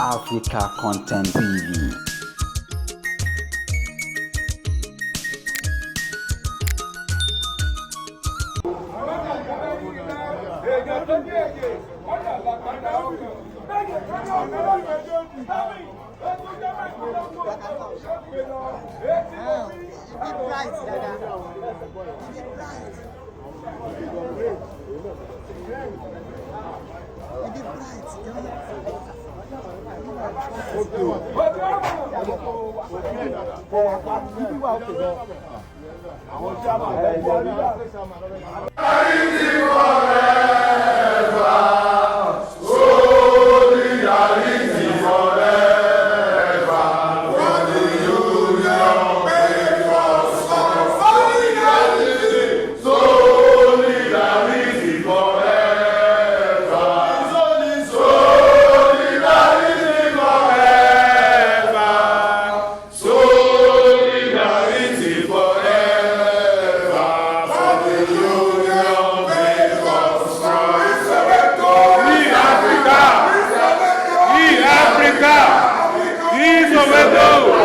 Africa Content TV. Ibi bright dada. Ibi bright. Ibi bright gan. Solidarity forever for the union make us strong. Ní Áfíríkà, ní Áfíríkà, ní Soweto.